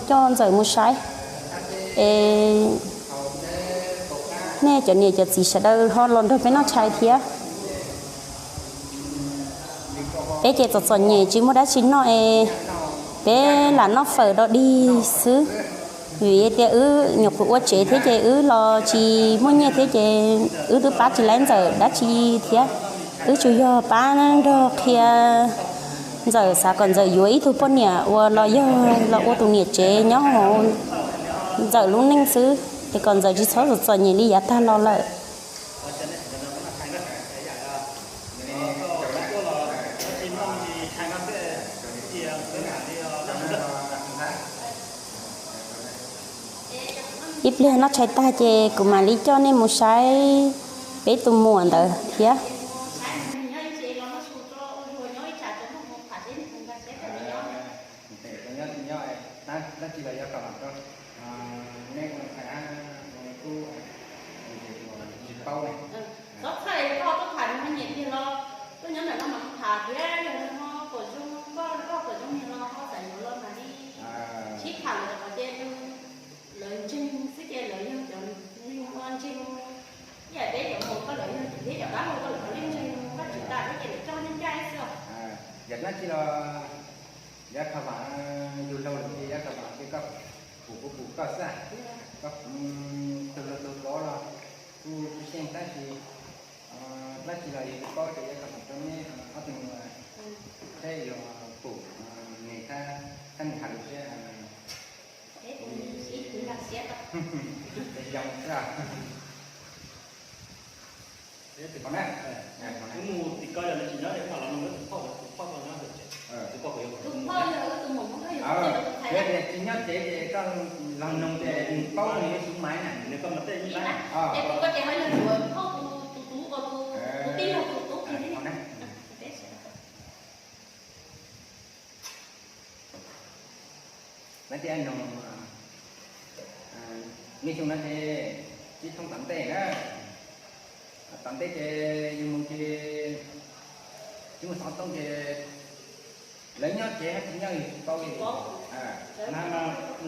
coj Ntxawm mus saib, es nej cov niam cov txiv sawv daws ho los nrog peb noj tshais thiab. Peb ces txom txom nyem tsis muaj dab tsi noj es peb lam noj fawm dog dig xwb, vim tias wb nyuam qhuav ua tsev thiab ces wb los tsis muaj nyiaj thiab ces wb twb pab tsis laib Ntxawm dab tsi thiab. Wb tsuas yog pab nrog qhia Ntxawm, xav kom Ntxawm yuav ib tug poj niam uas los yog los ua tus niam tsev nyob hauv Ntxawm lub neej xwb, es kom Ntxawm tsis txhob txom txom nyem li yav tag los lawm. Ib pliag noj tshais tag ces kuv mam li coj nej mus saib peb tus muam ntawd thiab. Txhob txhawj, koj tuaj tham nws ho nyiam tiag los tuaj nyob ntawm no mas tham thiab, yog nws ho pom zoo, koj, koj pom zoo nws los ho xav yuav los mas li sib tham lawm, qhov tias lawv ntseeg xwb ces lawv yog cov ntseeg, ib yam peb cov muam koj lawv yog cov dab laug koj lawv ho yeej ntseeg Vajtswv tas thiab ces lawv coj nej caij xwb os. Yog dab tsi los yav kha vam yug laug lawm ces yav kha vam ces koj pum kuv pum koj xwb, koj tug laug tug pov los kuj tsis xyeej tab sis dab tsi los yus tsis paub ces yav kha vam rau neb ob tug mus saib yog pum nws thab, thab nws hais lus seb zoo xwb. Qhov na, wb mus tim ko yog nws tsis nyob ces wb mam los nug wb tus phauj, tus phauj ko nyob tus phauj ko yog tus muam, yog tias tsis nyob tsev ces koj los nug ces nws paub nws yuav xub maiv na, nws koj mas tej ib lab. Es tus ko ces ho yog yuav phauj tus, tus tub ko, tus tij laug tus tub kiag li. Lawv tias nug, nej xyoo no ces tsis thoob tom ntej na, tom ntej ces yus mus ces tsis muaj xov tooj ces lawv nyob tsev hab tsis nyob yus tsis paub li.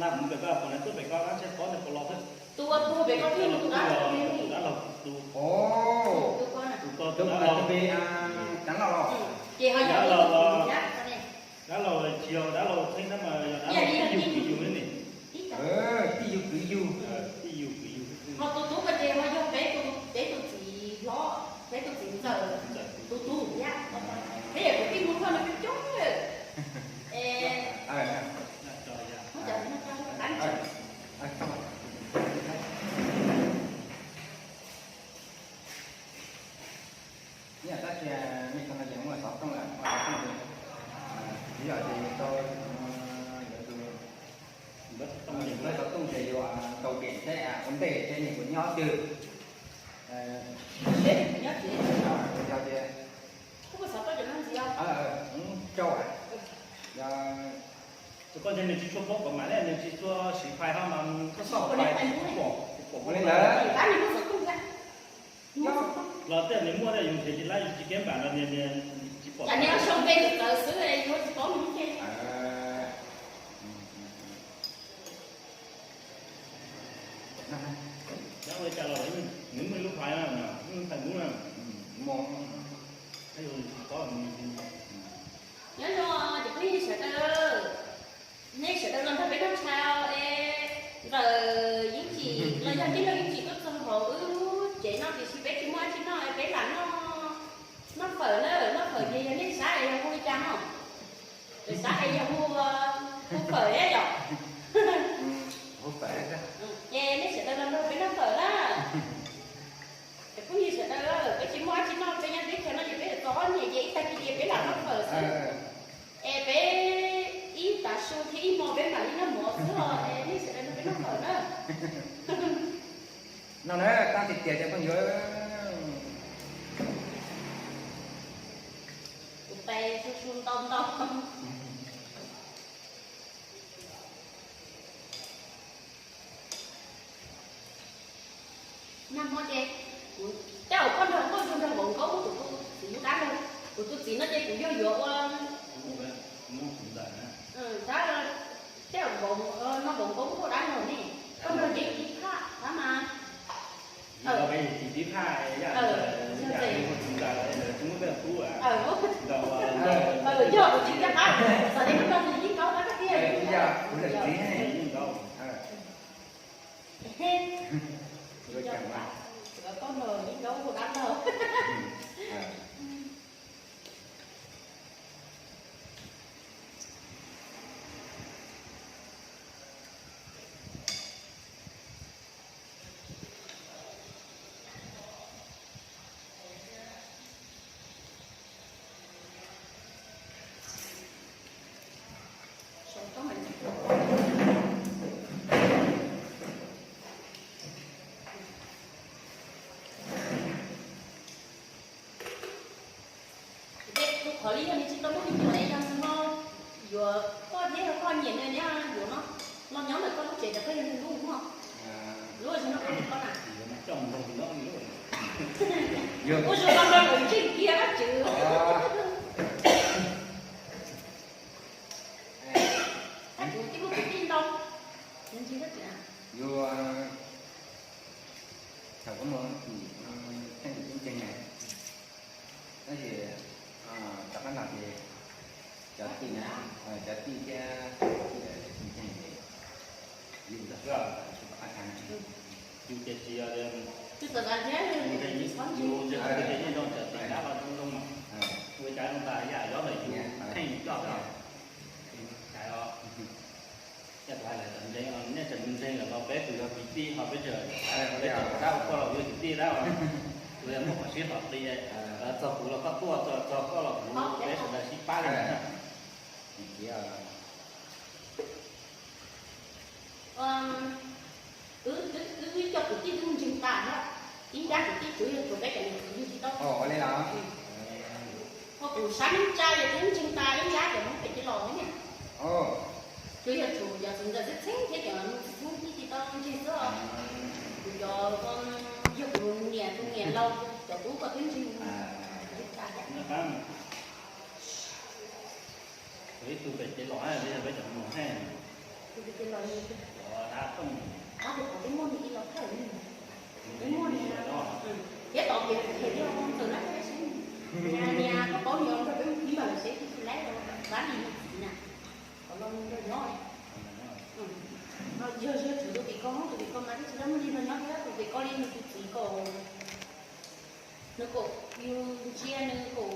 Na kuv pem ko, kuv na tuaj pem ko dab tsi paub nws puas los xwb. Tus ua tuag pem ko thiaj mus tus dab laug, tus dab laug, tus, tus ko, tus ko, tus dab laug, tus pem Tsav Lauj los. Ces ho yog dab laug, dab laug tsis yog dab laug txheeb na mas yog dab laug tij yug kwv yug ne. Tij yug kwv yug. Tij yug kwv yug. Ho tus tub ko ces ho yog peb tus, peb tus txiv hlob, peb tus txiv ntxawm tus tub thiab. Peb yog kwv tij Hmoob Thoj no coob coob lawm. Es Ib yam dab tsi nej xyoo no ces muaj xov tooj lawm, muaj xov tooj ces, ib yam ces yus tau, yus muaj xov tooj ces yus tau diam thiab ua ntej thiab nws puas nyob twg. Yog tias, rau, yog, tus ko ntshe nws tsis tshua paub kom mam li, nws tsis tshua siv fais ho mas koj xauj fais tsis pom, tsis pom ua li ntawd. Los tej nws muaj tej yus nrhiav tsis lab yus tsis kev npam no niag tsis pom. Cas nws xyoo npe txawv xwb yuav tsis paub nws. Nws muaj ib lub fais, lub fais Hmoob na. Nyob zoo cov phooj ywg sawv daws, nej sawv daws los nrog peb noj tshais es Ntxawm Yeeb Tsim los yog tij laug Yeeb Tsim tuaj txog hauv wb tsev no tiam sis peb tsis muaj dab tsi noj es peb lam noj, noj fawm na, noj fawm ces yog nej sab es yog hu li cas no? Sab es yog hu, hu fawm yom. Ces nej sawv daws los nrog peb noj fawm na. Cov phooj ywg sawv daws, peb tsis muaj dab tsi noj, peb nyob teb chaws no ces peb txom nyem ces ib tag kis ces peb lam noj fawm xwb. Es peb ib tav su thiab ib hmo peb mam li noj mov xwb os, es nej sawv daws nrog peb noj fawm na. No na, tab tiag tiag cov phooj ywg. Tus tes su su ntau ntau. Nag hmo ces kuv tej zaum koj nrog, koj nrog nrog npaum nkaub kuv tus txiv dab laug, kuv tus txiv no ces kuv yog yuav ua, tej zaum npaum no Tus qhov li yog nws tsis tau muaj me nyuam es yog nws ho yuav koj thiab yog koj nyiam nws nyob yuav no, los nyob ntawm koj lub tsev rau koj yog nws lub mog. Lub no koj na. Ua zoo no los ntseeg kiag dab tsi. Dab tsi tib lub kwv tij ntau. Yog thaum koj mus tseem tseeb ntseeg na, tab sis rov qab no ces cov tij na, cov tij thiab tij tsis ntseeg ces yus tsis pom qab tag na. Yus ces tsis, yus ces yeej zoo cov tij dab los zoo zoo mas, ua cas zoo tas yam yob ntawm yus theej coj cov cai os. Yog tus hais lawm txawm ntseeg, nej tseem ntseeg lawm los peb tus yog kwv tij ho peb tseem, peb tseem dab ua koj los yog kwv tij dab, tus yog muaj qhov sib hom qis, txog kuv los koj tuaj, txog koj los kuv, peb sawv daws sib pab li. Wb cov kwv tij twb ntseeg tas thiab, ib nyab kwv tij tsuas yog tshuav peb cov niam txiv yug tsis tau. Ho kuv sab neej tsa yog twb ntseeg tas ib nyab cov Hmoob pem tij laug ne. Tsuas yog tshuav cov txiv ntxawm txheeb txheeb thiab cov txiv txheeb tij tsis tau ntseeg xwb os. Kuv cov, yog kuv niam tus niam laus cov tub ko twb ntseeg tas thiab. Ib tug pem kev los, peb cov mus he, tus pem kev los, dab tooj, qab tus qhov twb muaj nws ib los thawj, twb muaj nws, thiab tod kev kuv them thiab ntxawm lab thiab seb, niag koj paub nws nrog peb mus ib mas lawm seb twb tsis laib los dab li nws txiv na, qhov los nws nrog nyob. Yog yog tshuav tus pem ko, tus pem ko mas twb tsis tau muaj li nrog nyob thiab, tus pem ko li nws tus txiv ko. Nws kom yus ntsia nws kom,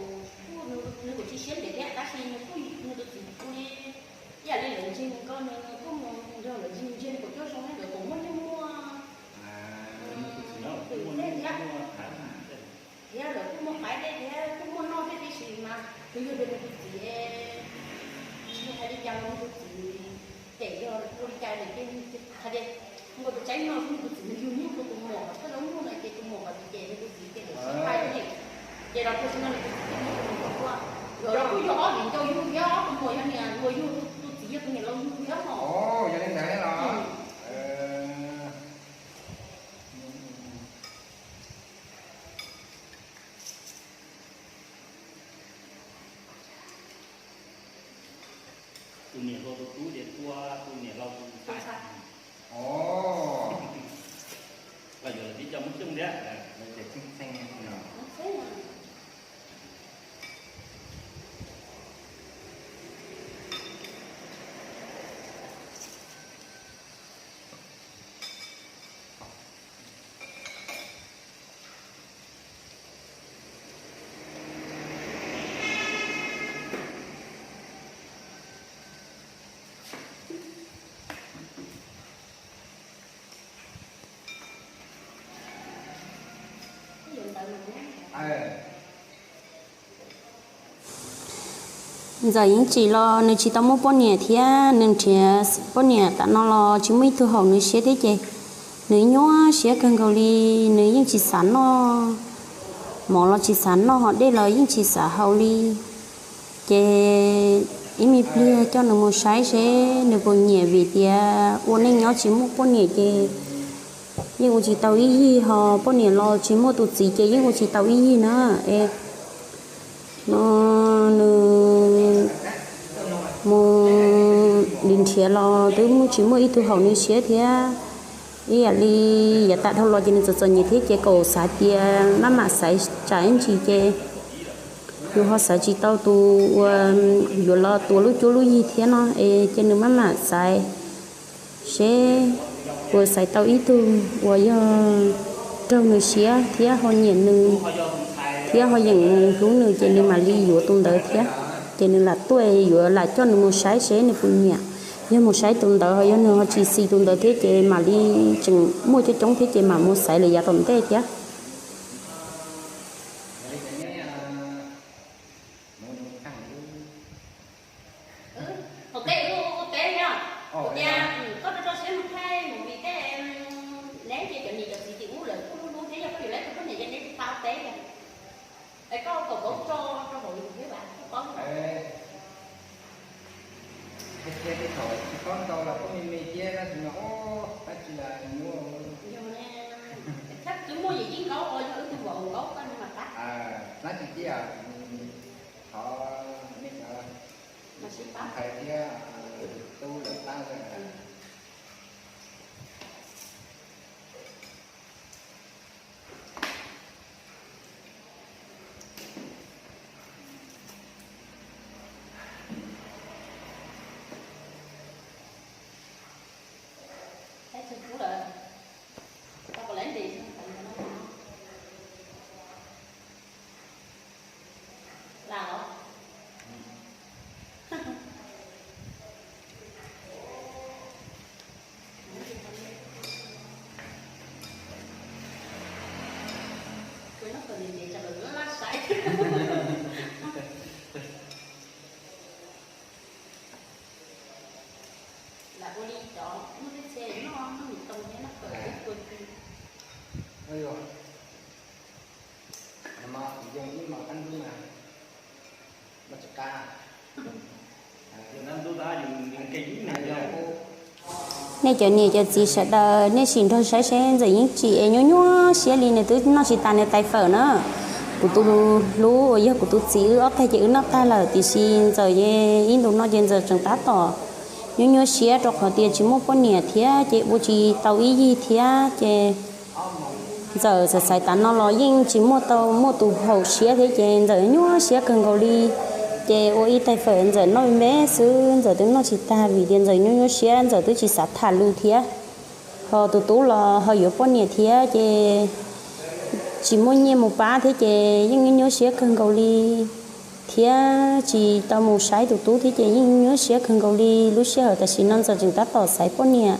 nws kom tsis siab ntev thiab tab sis nws kuj, nws tus txiv kuj li, ib yam li lawv ntseeg nws ko nws kuj mus nrog lawv ntseeg, ntseeg nws kom cuab zoo, lawv kom muaj nyuj muaj, tus tej thiab, thiab lawv kuj muaj qaib tej thiab kuj muaj noj tej, tiam sis mas nws yog tias nws tus txiv tsis hais li cas los nws tus txiv ces yog ua li cas lawm ces hais tias nkaus tus tsaib no nws tus txiv nws yug nyuj rau tus muam, thawj zaub nyuj no ces tus muam kom tsis ces nws tus txiv ces lawv sib pab ne. Ces los txog tsis no nws tus txiv thiaj muab tus muam tua. Los kuj yog ob viv ncaus yug thiab, ob tus muam yog niam hluas yug, tus txiv yog tus niam laus yug thiab os. Yog li ntawd los. Tus niam hluas tus tub ces tua tus niam laus tus ntxhais. Los yuav lawv tib co Hmoob Xyooj thiab. Ntxawm Yeeb Tsim los nws tsis tau muaj poj niam thiab nws nrhiav poj niam tam no los tsis muaj ib tug haum nws siab thiab ces nws nyuaj siab kawg nkaus li, nws yeej tsis xav noj mov los tsis xav noj, ho dej los yeej tsis xav haus li. Ces ib me pliag coj nws mus saib seb nws puas nyiam, vim tias ua neej nyob tsis muaj poj niam ces yeej ua tsis tau ib yig, ho poj niam los tsis muaj tus txiv ces yeej ua tsis tau ib yig na. Es no nws mus nrhiav los twb tsis muaj ib tug haum nws siab thiab. Ib yam li yav tag dhau los ces nws txom txom nyem thiab ces kom xav tias maj mam xaiv tsam ib ntsis ces yus ho xaiv tsis tau tus uas yuav los tuav lub cuab lub yig thiab no es ces nws maj mam xaiv seb puas xaiv tau ib tug uas yog raug nws siab thiab ho nyiam nws thiab ho yeem hlub nws ces nws mam li yuav tus ntawd thiab. Ces nws lam tuaj yuav lam coj nws mus saib seb nws puas nyiam. Yog mus saib tus ntawd ho yog nws ho tsis xis tus ntawd thiab ces mam li tseem muaj coob coob thiab ces mam mus xaiv lawm yav tom ntej thiab. Tsis paub ntau los koj me me thiab tab sis mas dab tsi los nyuaj. Yog ne, txhob twb muaj yim yeeb nkaub ua yog wb tug vauv nkaub koj ne mas pab. Dab tsi thiab, thov nej cov ntxhais thiab tub lawv pab. Nej cov niam cov txiv sawv daws nej sim nrog saib seb Ntxawm Yeej Tsim es nyuaj nyuaj siab li nws twb noj tsis tas nws tais fawm na. Kuv tus hlub uas yog kuv tus txiv wb ob tag ces wb noj tag lawm tiam sis Ntxawm ib ntus no ces Ntxawm tseem tab tom nyuaj nyuaj siab rau qhov tias tsis muaj poj niam thiab ces ua tsis tau ib yig thiab ces Ntxawm xav xaiv tas no los yeej tsis muaj tau muaj tus haum siab thiab ces Ntxawm nyuaj siab kawg nkaus li. Ces ua ib tais fawm Ntxawm noj npe xwb Ntxawm twb noj tsis tag vim tias Ntxawm nyuaj nyuaj siab Ntxawm twb tsis xav tham lus thiab. Ho tus tub los ho yuav poj niam thiab ces tsis muaj nyiaj mus pab thiab ces yeej nyuaj nyuaj siab kawg nkaus li thiab tsis tau mus saib tus tub thiab ces yeej nyuaj siab kawg nkaus li. Lub sij hawm tam sim no Ntxawm tseem tab tom xaiv poj niam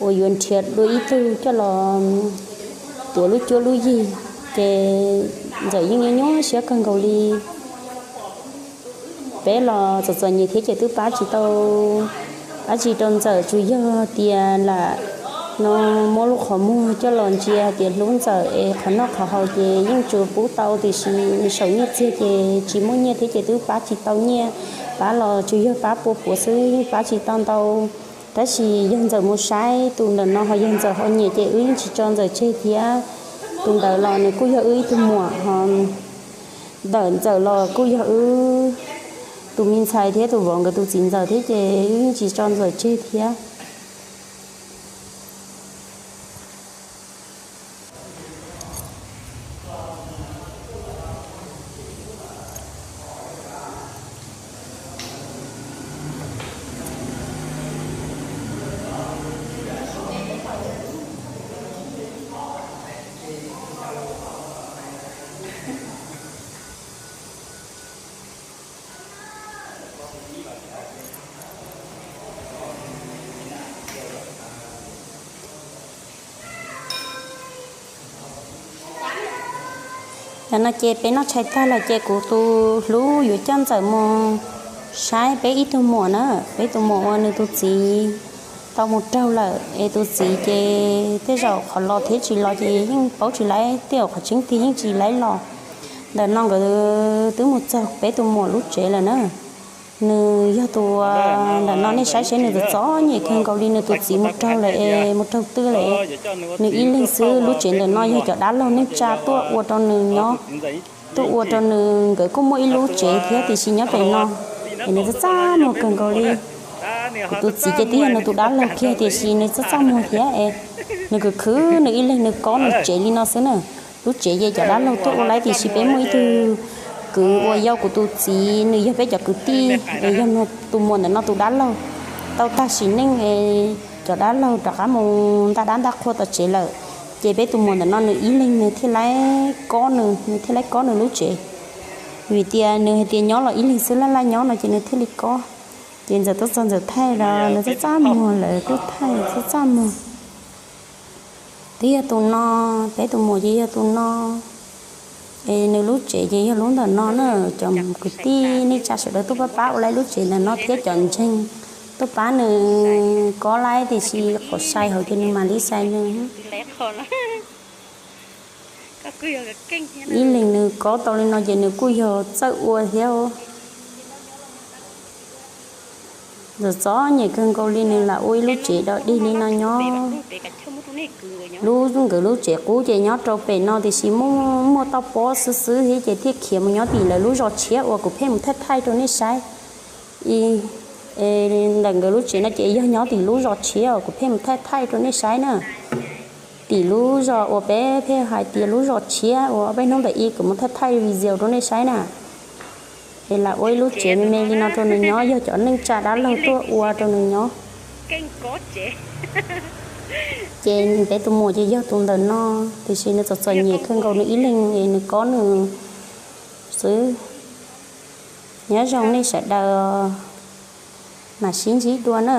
uas yuav nrhiav dua ib tug coj los tuav lub cuab lub yig ces Ntxawm yeej nyuaj nyuaj siab kawg nkaus li. Peb los txom txom nyem thiab ces twb pab tsis tau dab tsi rau Ntxawm tsuas yog tias lam no muab lub qhov muag coj los ntsia tias hlub Ntxawm es qhov noj qhov haus ces yeej tsuas pub tau tiam sis saum nyiaj txiag ces tsis muaj nyiaj thiab ces twb pab tsis tau nyiaj. Pab los tsuas yog pab pua puav xwb yeej pab tsis tau ntau. Tab sis yog Ntxawm mus saib tus ntawm no ho yog Ntxawm ho nyiam ces wb yeej tsis tso Ntxawm tseg thiab. Tus ntawd los nws kuj yog wb ib tug muam ho ntawm Ntxawm los kuj yog wb tus me ntxhais thiab tus vauv nkawd tus txiv ntxawm thiab ces wb yeej tsis tso Ntxawm tseg thiab. Ntawm no ces peb noj tshais tag lawm ces kuv tus hlub yuav coj Ntxawm mus saib peb ib tug muam na, peb tus muam uas nws tus txiv tau mus raug lawm es tus txiv ces tej zaum qhov los thiab tsis los ces yeej paub tsis laib tej zaum qhov tseeb tiag yeej tsis laib los. Ntawm no nkawd twb mus txog peb tus muam lub tsev lawm na. Nws yog tus ntawm no nej saib seb nws txom txom nyem kawg nkaus li nws tus txiv mus raug lawm es mus raug twg lawm es nws ib leeg xwb. Lub tsev ntawm no yog cov dab laug neej tsa tuaj ua rau nws nyob, tuaj ua rau nws, nkawd kuj muaj ib lub tsev thiab tiam sis nyob pem no es nws txaj txaj muag kawg nkaus li. Kuv tus txiv ces twb yog nws tus dab laug kiag tiam sis nws txaj txaj muag thiab es nws khwv khwv nws ib leeg nws kob nws tsev li no xwb na. Lub tsev ces cov dab laug tuaj ua laib tiam sis peb muaj ib tug kwv uas yau kuv tus txiv nws yog peb cov kwv tij es yog tus muam ntawm no tus dab laug tau tag sim neej es cov dab laug rov qab mus ntaj dab ntaj qhua tom tsev lawm. Ces peb tus muam ntawm no nws ib leeg nws thiaj li kob nws, nws thiaj li kob nws lub tsev. Vim tias nws hais tias nyob los ib leeg xwb laj laj nyob no ces nws thiaj li kob. Ces ntxawm tuaj txog ntxawm thaij los nws txaj txaj muag, lawv kuj thaij txaj txaj muag. Twb yog tus no, peb tus muam ces yog tus no. Es nws lub tsev ces yog lub ntawm no na. Cov kwv tij neej tsa sawv daws tuaj pab pab ua lub tsev ntawm no thiab cov ntseeg tuaj pab nws kob lawm, tiam sis qhov sai hauv ces nws mam li sai nws. Ib leeg nws kob tau li no ces nws kuj yog txawj ua thiab. Ntxawm txom nyem kawg nkaus li nws lam ua ib lub tsev dog dig li no nyob. Lub nkawd lub tsev qub ces nyob rau pem no tiam sis muaj muaj toj pob xwb xwb thiab ces thiaj khiav mus nyob tim lawv lub zos tshiab uas kuv pheej mus thaij thaij rau nej saib. Ntawm nkawd lub tsev no ces yog nyob tim lub zos tshiab uas kuv pheej mus thaij thaij rau nej saib na. Tim lub zos uas peb pheej hais tias lub zos tshiab uas peb hnub ntawm ib kuv mus thaij thaij video rau nej saib na. Es lam ua ib lub tsev me me li no rau nws nyob, yog cov neej tsa dab laug tuaj ua rau nws nyob. Ces peb tus muam ces yog tus ntawm no, tiam sis nws txom txom nyem kawg nkaus nws ib leeg es nws kob nws xwb. Nyob zoo nej sawv daws, mam sib ntsib dua na.